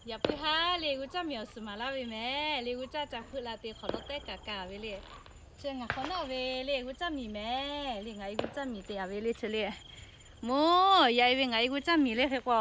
Yaꞈ puiˉ haˉ le, g'uˇ caˇ miˬ awˬ suhˍ maˍ laˇ ve mehˍ le. G'uˇ caˇ ca hpeuꞈ la te hk'awꞈ nawˉ tehˉ kaꞈ kaꞈ ve le. Chi ngaˬ hk'awꞈ nawˉ ve le, g'uˇ caˇ miˬ mehˍ le. Ngaˬ e g'uˇ caˇ miˬ te a ve le chi le. Moˬ yaꞈ e ve ngaˬ e g'uˇ caˇ miˬ le hk'e k'o,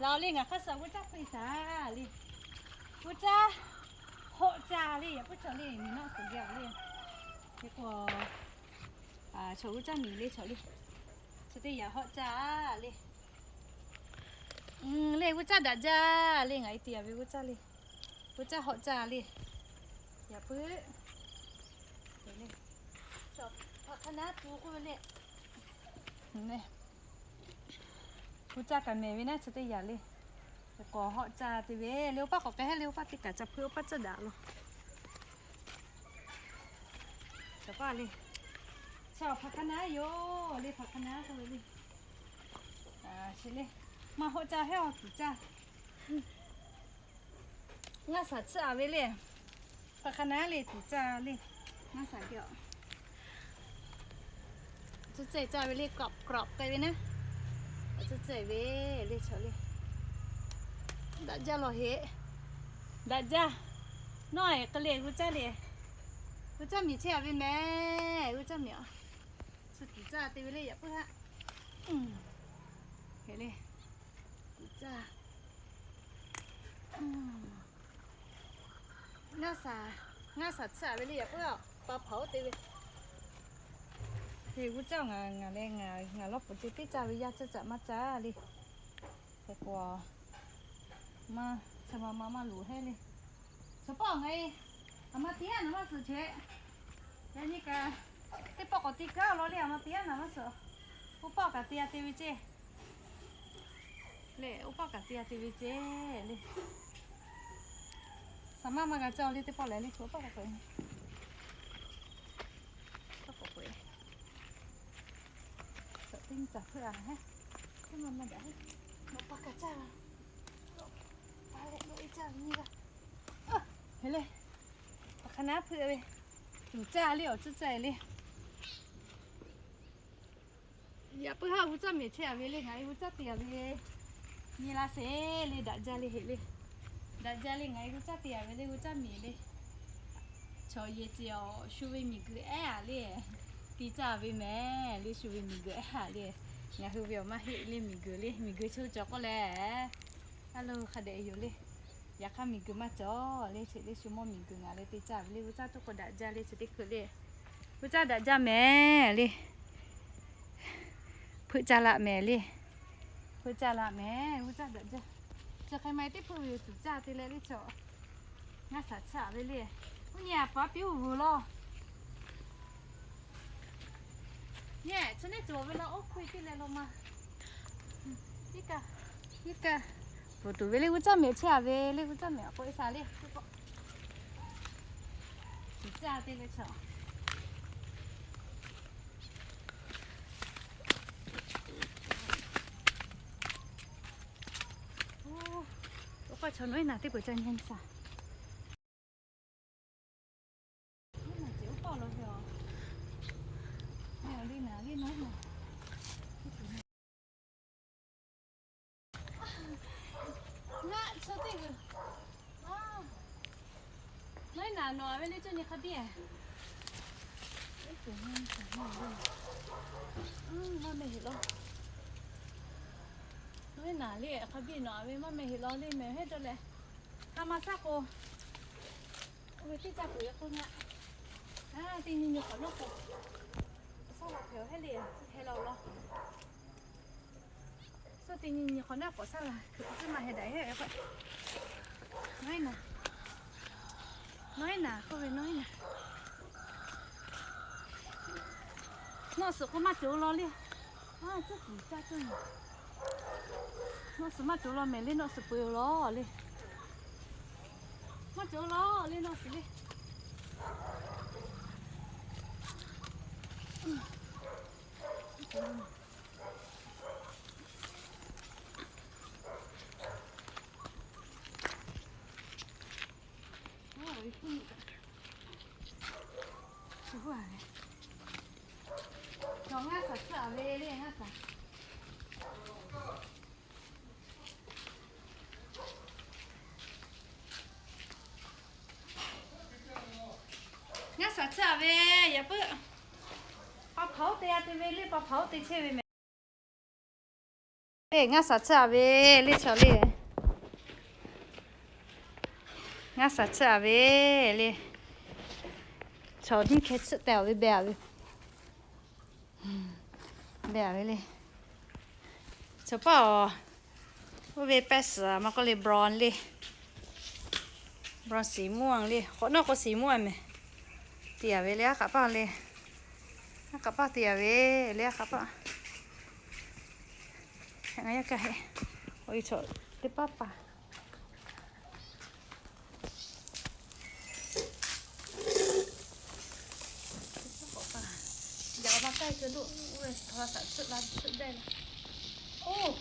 laˬ le ngaˬ hk'aˇ suh g'uˇ caˇ hpeuꞈ shaˍ le. G'uˇ caˇ hawˆ caˇ le, yaꞈ puiˉ chaw le, miˬ nawˉ suhˍ geh le. Hk'e k'o, chaw g'uˇ caˇ miˬ le chaw le. Chi teˇ yaꞈ hawˆ caˇ le. Le g'uˇ caˇ daꞈ jaˇ le, ngaˬ e te a ve g'uˇ caˇ le. G'uˇ caˇ hawˆ caˇ le. Yaꞈ puiˉ. Hpaˍ hk'a naˉ tu k'oˆ ve le. G'uˇ caˇ kaꞈ mehˍ ve naˉ chi teˇ yaꞈ le. K'awꞈ hawˆ caˇ te ve le, oˇ paˆ k'awꞈ k'ai heˆ le, oˇ paˆ teˇ kaꞈ ca hpeuꞈ, oˇ paˆ caˇ daꞈ lo. Chaw paˇ le. Chaw hpaˍ hk'a naˉ yoˬ le, hpaˍ hk'a naˉ k'oˆ ve le. Chi le. Maˇ hawˆ caˇ heˆ awˬ tuˬ caˇ. Ngaˇ shaˍ tsuhˇ a ve le. Hpaˍ hk'a naˉ le tuˬ caˇ le. Ngaˇ shaˍ geh a tcuhˇ cehˬ caˇ ve le, k'awꞈ k'awꞈ k'ai ve naˉ. Tcuhˇ cehˬ ve le chaw le. Daꞈ jaˇ lawˬ heˆ. Daꞈ jaˇ. Nawˬ a hk'e le g'uˇ caˇ le. G'uˇ caˇ miˬ chehˇ a ve mehˍ, g'uˇ caˇ miˬ a. Chi tuˬ caˇ te ve le yaꞈ puiˉ haˉ. Hk'e le. Tuˬ caˇ. Ngaˇ shaˍ, ngaˇ shaˍ tsuhˇ a ve le yaꞈ puiˉ a, pa hpaˍ oˇ te ve. Te g'uˇ caˇ ngaˬ, ngaˬ leh ngaˬ, ngaˬ lawˇ pfuhˍ te teˇ caˇ ve yaˇ caˇ caꞈ maˇ caˇ le. Hk'e k'o, maˇ, chaw ma ma maˇ loˍ heˆ le. Chaw paˇ ngaˬ e, a ma te yaˇ naˍ maˇ suhˍ chehˇ. Yaꞈ nyi kaꞈ, teˇ pawˆ k'awꞈ te kaˉ law le, a ma te yaˇ naˍ maˇ suhˍ. Oˇ paˆ kaꞈ te a te ve ceˇ. Le, oˇ paˆ kaꞈ te a te ve ceˇ le. Saˍ maˇ maˇ g'a caˇ le, teˇ pawˆ lehˬ le, chaw paˇ k'awꞈ k'oꞈ e. Paˇ k'awꞈ k'oꞈ e. Chaw teˇ nyi caˬ hpeuꞈ a heˆ. Teˇ maˇ maˇ daꞈ heˆ. Nawˬ pa kaꞈ caˇ la. Pa leh nawˬ e caˇ ve nyi g'a. Hk'e le. Hpaˍ hk'a naˉ hpeuꞈ ve. Tuˬ caˇ le awˬ tcuhˇ caˇ le. Yaꞈ puiˉ haˉ g'uˇ caˇ mehˍ chehˇ a ve le, ngaˬ e g'uˇ caˇ te a ve. Nyi la sheˍ le, daꞈ jaˇ le heˆ le. Daꞈ jaˇ le, ngaˬ e g'uˇ caˇ te a ve le, g'uˇ caˇ mehˍ le. Chaw yehˬ ceh awˬ shu ve miˬ guiˬ ehˉ a le. Te caˇ ve mehˍ le, shu ve miˬ guiˬ ehˉ a le. Ngaˬ hui ve awˬ maˇ heˆ le miˬ guiˬ le, miˬ guiˬ chaw cawˬ k'oˆ leh. A lo hk'a dehꞈ yoˬ le. Yaꞈ hk'aˇ miˬ guiˬ maˇ cawˬ le, chi le shu mawˇ miˬ guiˬ ngaˬ leh te caˇ ve le, g'uˇ caˇ tuˬ k'o daꞈ jaˇ le, chi teˇ hkui le. G'uˇ caˇ daꞈ jaˇ mehˍ le. Hpeuꞈ caˇ laꞈ mehˍ le. Hpeuꞈ caˇ laꞈ mehˍ, g'uˇ caˇ daꞈ jaˇ. Chi hk'e maˇ heˆ teˇ hpeuꞈ ve tuˬ caˇ te leh le chaw. Ngaˇ shaˍ tsuhˇ a ve le. Oˇ nyi a paˍ piˇ uˉ vuˬ law. Yehˬ, chi neˉ cawˬ ve law, oˇ hkui teˇ leh law ma. Iˉ kaˇ, iˉ kaˇ. Bvuhꞈ tuˬ ve le, g'uˇ caˇ mehˍ chehˇ a ve le, g'uˇ caˇ mehˍ a k'o e shaˍ le. Tuˬ caˇ te leh chaw. Oˇ k'o chaw nawˬ iˉ naˍ teˇ peuˬ ca nyi shaˍ. Nawˬ iˉ naˍ ceh oˇ paˆ law ve a. Nawˬ iˉ naˍ le, nawˬ iˉ naˍ. Ngaˆ chaw teˇ g'uiˬ. Nawˬ iˉ naˍ nawˬ a ve le cawˇ nyi hk'a biˇ. Maˇ meh heˆ law. Nawˬ iˉ naˍ le hk'a biˇ nawˬ a ve maˇ meh heˆ law le, meh heˆ dawˇ leh. Hk'a ma shaˉ k'o, oˇ ve teˇ caˇ peuˬ ve k'oˆ ngaˆ. A, teˇ nyi nyi hk'awꞈ nawˉ k'o, shaˉ la hpehꞈ-oˬ heˆ le, heh la-oˬ law. Suhˉ teˇ nyi nyi hk'awꞈ nawˉ k'awꞈ shaˉ la hkeuꞈ tcuhˉ maˇ heh daꞈ heˆ ve k'o. Nawˬ iˉ naˍ, nawˬ iˉ naˍ k'oˆ ve nawˬ iˉ naˍ. Nawˬ suhˍ k'o maˇ cawˬ law le. A, tcuhˉ kuiˬ caˇ cawˇ nyi. Nawˬ suhˍ maˇ cawˬ law mehˍ le, nawˬ suhˍ peu-eˬ law le. Maˇ cawˬ law le nawˬ suhˍ le. Nawˬ ngaˇ shaˍ tsuhˇ a ve le, ngaˇ shaˍ. Tsuhˇ a ve, yaꞈ puiˉ. Pa hpaˍ oˇ te a te ve le, pa hpaˍ oˇ te chehˇ ve mehˍ. Eˬ, ngaˇ shaˍ tsuhˇ a ve le chaw le. Ngaˇ shaˍ tsuhˇ a ve le. Chaw nyiˇ hkeh tsuhˇ te a ve beh a ve. Beh a ve le. Chaw paˇ aˬ, oˇ ve pehˇ suhˍ maˇ k'oˆ le, brown le. Brown สีม่วง le, k'awꞈ nawˉ k'o สีม่วง mehˍ. Te a ve le, aˉ k'aꞈ paˇ le. Aˉ k'aꞈ paˇ te a ve le, aˉ k'aꞈ paˇ. Ngaˬ yaˇ kaˇ heˆ. Awˬ e chaw teˇ paˉ paˍ. Yaꞈ ma kaˇ e keu lo, oˇ ve โทรศัพท์ tsuhˆ la tsuhˆ dehˇ la. Oˇ,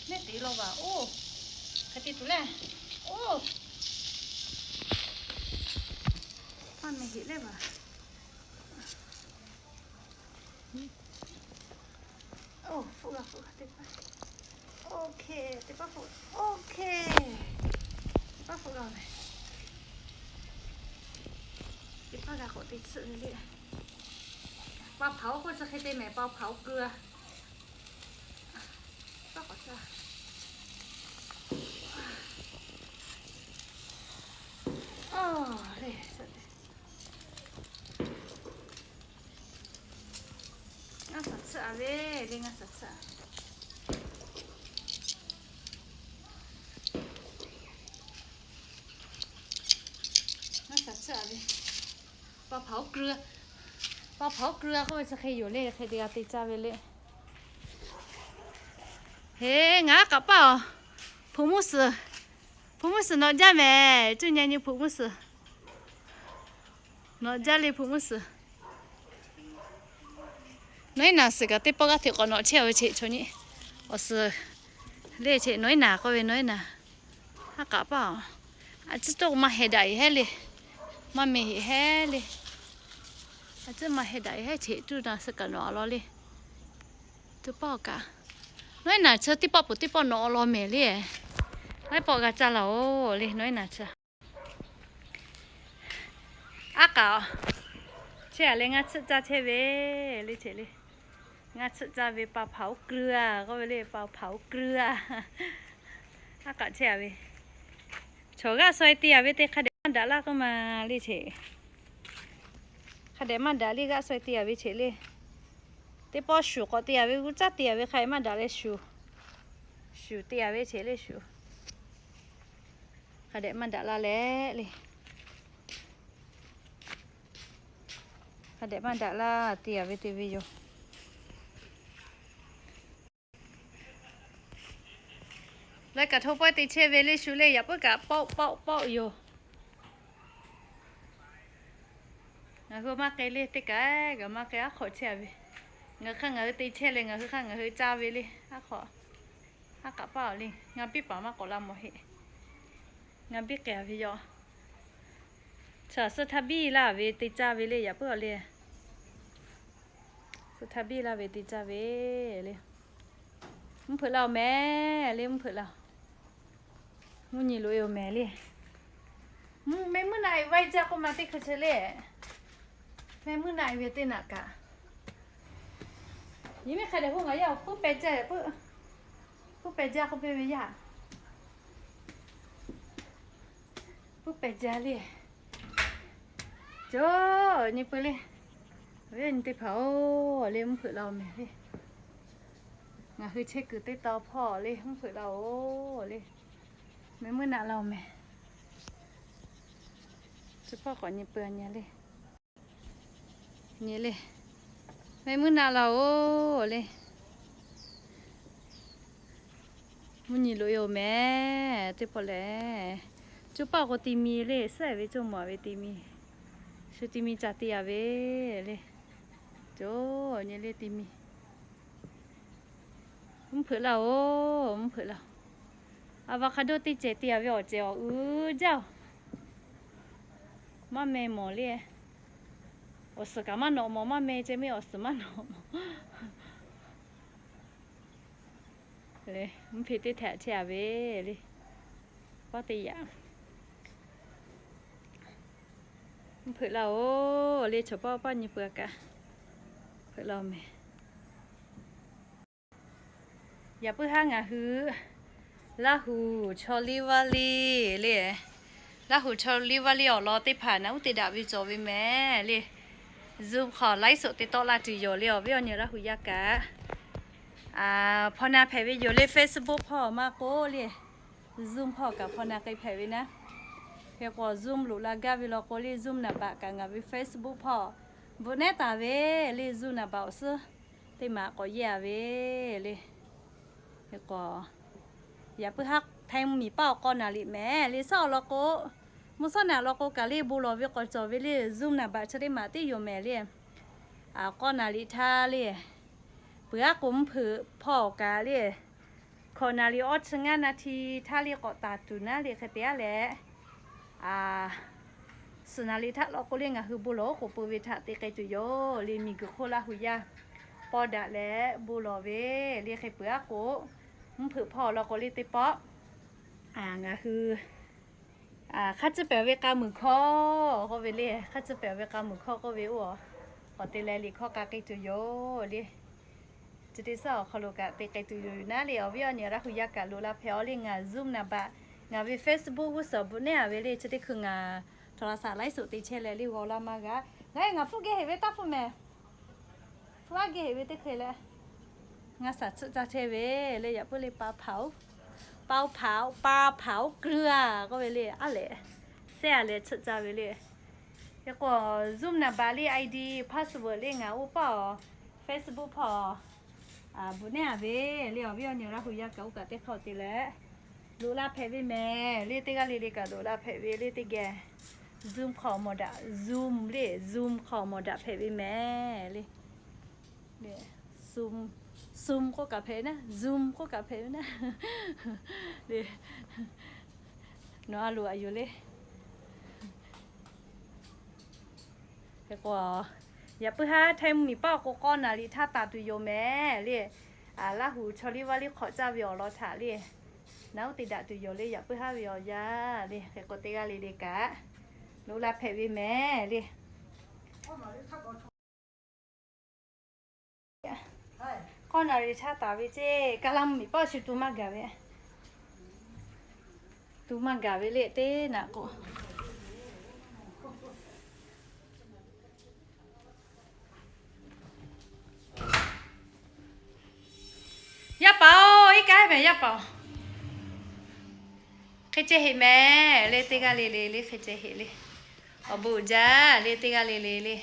mehˆ te law vaˬ. Oˇ, hk'e te tuˬ le. Oˇ, maˇ meh heꞈ leh vaˬ. Oˇ, hpfuhˆ g'a, hpfuhˆ g'a teˇ paˉ. Oˇ hk'e, teˇ paˉ hpfuhˆ. Oˇ hk'e, teˇ paˉ hpfuhˆ g'a mehˍ. Teˇ paˉ g'a k'awꞈ te tsuhˆ ve le. Pa hpaˍ oˇ k'oˆ chi hk'e te mehˍ, pa hpaˍ oˇ keu a. Paˉ k'awꞈ tsuhˆ a. Oˇ, le, ngaˇ shaˍ tsuhˇ a ve le, ngaˇ shaˍ tsuhˇ a. Ngaˇ shaˍ tsuhˇ a ve. Pa hpaˍ oˇ keu, pa hpaˍ oˇ keu a k'oˆ ve chi hk'e yoˬ le, hk'e te g'a te caˇ ve le. Heˍ, ngaˬ aˉ k'aꞈ paˇ aˬ. Hpu mvuhˇ suhˍ, hpu mvuhˇ suhˍ nawꞈ jaˇ mehˍ. Cuˇ nyi nyi hpu mvuhˇ suhˍ nawꞈ jaˇ le, hpu mvuhˇ suhˍ. Nawˬ iˉ naˍ suhˍ kaꞈ teˇ pawˆ g'aˇ hteꞈ k'awꞈ nawꞈ chehˇ a ve cheꞈ chaw nyi. Awˬ suhˍ le cheꞈ, nawˬ iˉ naˍ k'oˆ ve nawˬ iˉ naˍ. Aˉ k'aꞈ paˇ aˬ. A ciˉ toˆ maˇ heh daꞈ e hehˉ le. Maˇ meh heꞈ hehˉ le. A ciˉ maˇ heh daꞈ e hehˉ cheꞈ, cuˇ na suhˍ kaꞈ nawꞈ a law le. Teˇ pawˆ kaꞈ, nawˬ iˉ naˍ chi teˇ pawˆ peuˬ teˇ pawˆ nawꞈ a law mehˍ le. Laiˉ pawˆ g'a caˇ laˬ oˬ le, nawˬ iˉ naˍ chi. Aˉ k'aꞈ, chehˇ a le, ngaˇ tsuhˆ caˇ chehˇ ve le cheꞈ le. Ngaˇ tsuhˆ caˇ ve pa hpaˍ oˇ keu a k'oˆ ve le, pa hpaˍ oˇ keu a. Aˉ k'aꞈ chehˇ a ve. Chaw g'aˇ saweh te a ve te hk'a dehꞈ maˇ daꞈ laˇ k'oˆ ma le cheꞈ. Hk'a dehꞈ maˇ daꞈ le, g'aˇ saweh te a ve cheꞈ le. Teˇ pawˆ shuˍ k'awꞈ te a ve, g'uˇ caˉ te a ve hk'a dehꞈ maˇ daꞈ leh shuˍ. Shuˍ te a ve cheꞈ le shuˍ. Hk'a dehꞈ maˇ daꞈ laˇ leh le. Hk'a dehꞈ maˇ daꞈ laˇ te a ve te ve yoˬ. Laiˉ kaꞈ hto pawehˇ te chehˇ ve le shu le, yaꞈ puiˉ kaꞈ pawˆ pawˆ pawˆ yoˬ. Ngaˬ hui maˇ k'ai le, teˇ kaꞈ kaꞈ maˇ k'ai, aˉ hk'awꞈ chehˇ a ve. Ngaˬ hui hk'aˇ ngaˬ hui te chehˇ leh ngaˬ hui hk'aˇ ngaˬ hui caˇ ve le, aˉ hk'awꞈ. Aˉ k'aꞈ paˇ awˬ le, ngaˇ biˇ paˍ maˇ k'awꞈ la mawˬ heˆ. Ngaˇ biˇ k'ai a ve yoˬ. Chaw suh htaˇ biˇ laˇ ve te caˇ ve le, yaꞈ puiˉ awˬ le. Suh htaˇ biˇ laˇ ve te caˇ ve le. Mvuhˇ hpeuꞈ la oˬ mehˍ le, mvuhˇ hpeuꞈ la. Mvuhˇ nyi loꞈ e oˬ mehˍ le. Mvuhˇ meh mvuhˇ naˆ e vaiˇ jaˇ k'oˆ ma teˇ hkui chi le. Meh mvuhˇ naˆ e ve teˇ naꞈ kaꞈ. Nyi miˇ hk'a dehꞈ hoˆ ngaˬ yaˇ puiˉ pehˍ jaˇ, puiˉ pehˍ jaˇ k'oˆ piˇ ve yaˇ. Puiˉ pehˍ jaˇ le. Cawˬ nyi peuˬ le. Ve nyi teˇ hpaˍ oˬ le, mvuhˇ hpeuꞈ la oˬ mehˍ le. Ngaˬ hui chehˇ kuiˬ teˇ tawn hpawˇ le, mvuhˇ hpeuꞈ la oˬ le. Meh mvuhˇ naˆ la oˬ mehˍ. Chi hpawˇ k'awꞈ nyi peuˬ a nyi le. Nyi le. Meh mvuhˇ naˆ la oˬ le. Mvuhˇ nyi loꞈ e oˬ mehˍ teˇ hpawˇ lehˬ. Coˇ paˆ k'o ti mi le, suhˉ ve coˇ mawˬ ve ti mi. Shu ti mi ca te a ve le. Cawˬ nyi le ti mi. Mvuhˇ hpeuꞈ la oˬ, mvuhˇ hpeuꞈ la. Avocado teˇ cehˬ te a ve awˬ cehˬ awˬ uiˍ jaˇ oˬ. Maˇ meh mawˬ le. Awˬ suhˍ kaꞈ maˇ nawꞈ mawˬ, maˇ meh ceh meh awˬ suhˍ maˇ nawꞈ mawˬ. Mvuhˇ hpeuꞈ teˇ htehꞈ chehˇ a ve le. Pawˇ teˇ yaꞈ. Mvuhˇ hpeuꞈ laˇ oˬ le, chaw paˆ paˆ nyi peuˬ a kaꞈ, hpeuꞈ laˇ oˬ mehˍ. Yaꞈ puiˉ haˉ ngaˬ hui Laˇ huˍ chaw liˇ vaˇ liˇ le, Laˇ huˍ chaw liˇ vaˇ liˇ awˬ lawn teˇ hpaˍ naꞈ uˉ te daꞈ ve cawˬ ve mehˍ le. Zoom hk'aw laiˉ suhˍ te tawˆ la tuˬ yoˬ le, awˬ viˉ awˬ nyi Laˇ huˍ yaˇ kaꞈ, hpaw na hpehꞈ ve yoˬ le. Facebook hpawˇ maˇ k'oˆ le, Zoom hpawˇ kaꞈ hpaw na k'ai hpehꞈ ve naˉ. Hk'e k'o Zoom loꞈ la gaˇ ve law k'o le, Zoom naˍ baꞈ kaꞈ ngaˬ ve Facebook hpawˇ bvuhꞈ nehˉ taˍ ve le. Zoom naˍ baꞈ awˬ suhˉ teˇ maˬ k'awꞈ yeˇ a ve le. Hk'e k'o, yaꞈ puiˉ haˉ htaiˇ mvuhˇ miˬ paˆ awˬ k'awˇ naˍ riˍ mehˍ le. Suhˉ awˬ lawn k'o, mvuhˇ suhˉ naꞈ lawn k'o kaꞈ le bon lawˬ ve k'awꞈ cawˬ ve le. Zoom naˍ baꞈ chi teˇ maˬ teˇ yoˬ mehˍ le. K'awˇ naˍ riˍ htaˇ le, peuˬ aˉ k'o mvuhˇ hpeuꞈ hpawˇ kaꞈ le, hkawꞈ naˍ riˍ awˇ chi ngaˇ naˍ hti htaˇ le k'awꞈ taˍ tuˬ naˉ le. Hk'e te aˉ leh, suhˍ naˍ riˍ htaˇ law k'o le ngaˬ hui bon lawˬ oˉ k'oˍ pui ve htaꞈ te k'ai tuˬ yoˬ le. Miˬ guiˬ hk'oˆ Laˇ huˍ yaˇ paw daꞈ leh bon lawˬ ve le. Hk'e peuˬ aˉ k'o, mvuhˇ hpeuꞈ hpawˇ law k'o le teˇ pawˆ ngaˬ hui hk'a tcuhˉ pehˍ ve k'a muiˬ hkawˇ k'oˆ ve le. Hk'a tcuhˉ pehˍ ve k'a muiˬ hkawˇ k'oˆ ve oˇ, k'awꞈ te leh liꞈ hkawˇ k'a k'ai tuˬ yoˬ le. Chi teˇ suhˉ awˬ hk'aw lo kaꞈ te k'ai tuˬ yoˬ naˉ le. Awˬ viˉ awˬ nyi Laˇ huˍ yaˇ kaꞈ loꞈ la hpehꞈ aw le. Ngaˬ Zoom naˍ baꞈ ngaˬ ve Facebook g'uˇ suhˍ bvuhꞈ nehˉ a ve le. Chi teˇ hkui ngaˬ โทรศัพท์ ไลฟ์สด te chehˇ leh le g'aw laˇ maˇ g'a. Ngaˬ e ngaˬ hpfuhˇ geh heꞈ ve taˇ hpfuhˇ mehˍ. Hpfuhˇ aˉ geh heꞈ ve teˇ hkui leh, ngaˇ shaˍ tsuhˆ caˇ chehˇ ve le. Yaꞈ puiˉ le pa hpaˍ oˉ, pa hpaˍ oˉ, pa hpaˍ oˉ keu a k'oˆ ve le. Aˉ lehꞈ, sehˉ a leh tsuhˆ caˇ ve le. Hk'e k'o Zoom naˍ baꞈ le ID password le ngaˬ oˇ paˆ awˬ Facebook hpawˇ bvuhꞈ nehˉ a ve le. Awˬ viˉ awˬ nyi Laˇ huˍ yaˇ kaꞈ oˇ kaꞈ teˇ hk'aw te leh loꞈ la hpehꞈ ve mehˍ le. Teˇ g'aˇ le le kaꞈ loꞈ la hpehꞈ ve le. Teˇ geh Zoom hk'aw mawˬ daꞈ, Zoom le, Zoom hk'aw mawˬ daꞈ hpehꞈ ve mehˍ le. Zoom, Zoom k'oˆ kaꞈ hpehꞈ ve naˉ, Zoom k'oˆ kaꞈ hpehꞈ ve naˉ le. Nawˬ a loˍ a yoˬ le. Hk'e k'o, yaꞈ puiˉ haˉ htaiˇ mvuhˇ miˬ paˆ awˬ k'o k'awˇ naˍ riˍ htaˇ taˍ tuˬ yoˬ mehˍ le. Laˇ huˍ chaw liˇ vaˇ liˇ hk'awꞈ caˇ ve awˬ lawn htaꞈ le, naꞈ uˉ te daꞈ tuˬ yoˬ le. Yaꞈ puiˉ haˉ ve awˬ yanˇ le. Hk'e k'o teˇ g'aˇ le le kaꞈ loꞈ la hpehꞈ ve mehˍ le. K'awˇ naˍ riˍ htaˇ taˍ ve ceˇ, kaˇ laˇ mvuhˇ miˬ paˆ shu tu maˇ gaˬ ve, tu maˇ gaˬ ve le teˇ naꞈ k'o. Yaˇ paˍ-oˬ, iˉ kaˆ mehˍ yaˇ paˍ-oˬ. Hk'e ceh heꞈ mehˍ le, teˇ g'aˇ le le le hk'e ceh heꞈ le. Awˬ bon uiˍ jaˇ le, teˇ g'aˇ le le le.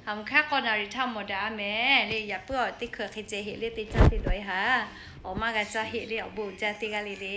Aˬ mvuhˬ hk'aˇ k'awˇ naˍ riˍ htaˇ mawˬ daꞈ a mehˍ le. Yaꞈ puiˉ awˬ teˇ hkui hk'e ceh heꞈ le, teˇ caˇ teˇ dawˬ e haˍ. Awˬ maˇ g'a caˇ heꞈ le, awˬ bon uiˍ jaˇ teˇ g'aˇ le le.